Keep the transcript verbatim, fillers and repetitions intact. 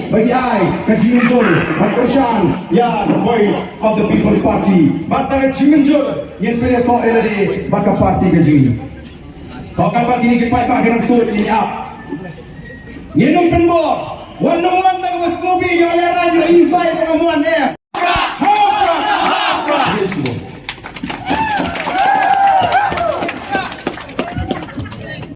Bagi ai ka jingmynjur bad kyrshan ïa the Voice of the People Party. Bad ka jingmynjur ngin pynïasoh ïa lade bad ka party ka jong ngi. Ka kan bad kine ki paidbah ki nongtuh, ngin ïap. Ngin ym pynbor. Wat nym wan da kaba sngewbha ïa ka lehrain ïa i bai ba ngam wan eh.